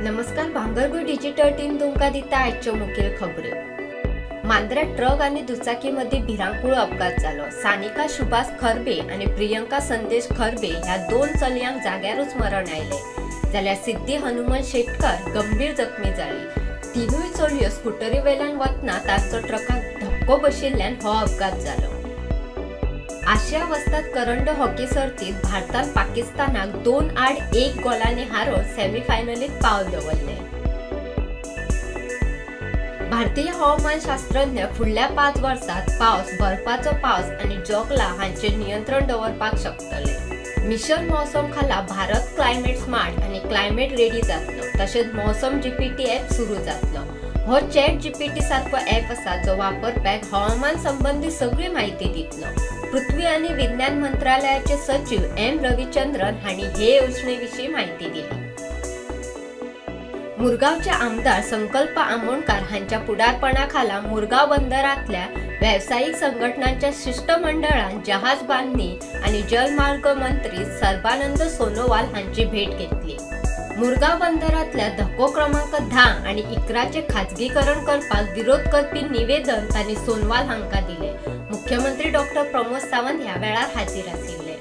नमस्कार, भांगरभूंय digital team तुमकां दिता आयच्यो मुखेल खबऱ्यो. मांद्र्या ट्रक आनी दुचाकी मदीं भिरांकूळ अपघात जालो. सानिका सुभाष खरबे आनी प्रियंका संदेश खरबे ह्या दोन चलयांक जाग्यारूच मरण आयलें, जाल्यार सिद्धी हनुमान शेटकर गंभीर जखमी जाली. तिनूय चलयो स्कुटरी वेल्यान वतना तांचो ट्रकाक धपको बशिल्ल्यान हो अपघात जालो. आशिया वस्ताद करंड हॉकी सर्तीत भारतान पाकिस्तानाक 2-1 गोलांनी हारोवन सेमीफायनलीत पावल दवरलें. भारतीय हवामान शास्त्रज्ञ फुडल्या 5 वर्सात पावस, बर्फाचो पावस आनी जोगला हांचेर नियंत्रण दवरपाक शकतले. मिशन मौसम खाला भारत क्लायमेट स्मार्ट आनी क्लायमेट रेडी जातलो. तशेंच मौसम जीपीटी ॲप सुरू जातलो. हो चॅट जीपीटी सारको ॲप आसा जो वापरप्याक हवामान संबंधी सगळी माहिती दितलो. पृथ्वी आनी विज्ञान मंत्रालयाचे सचिव एम रविचंद्रन हांणी हे योजने विशीं माहिती दिली. मुरगांवचे आमदार संकल्प आमोणकार हांच्या फुडारपणाखाला मुरगांव बंदरांतल्या वेवसायीक संघटनांच्या शिष्टमंडळान जहाज बांधणी आनी जलमार्ग मंत्री सर्बानंद सोनोवाल हांची भेट घेतली. मुरगांव बंदरांतल्या धक्को क्रमांक 10 आनी 11 खाजगीकरण करपाक विरोध करपी निवेदन तांणी सोनवाल हांकां दिलें. मुख्यमंत्री डॉक्टर प्रमोद सावंत ह्या वेळार हाजीर आशिल्ले.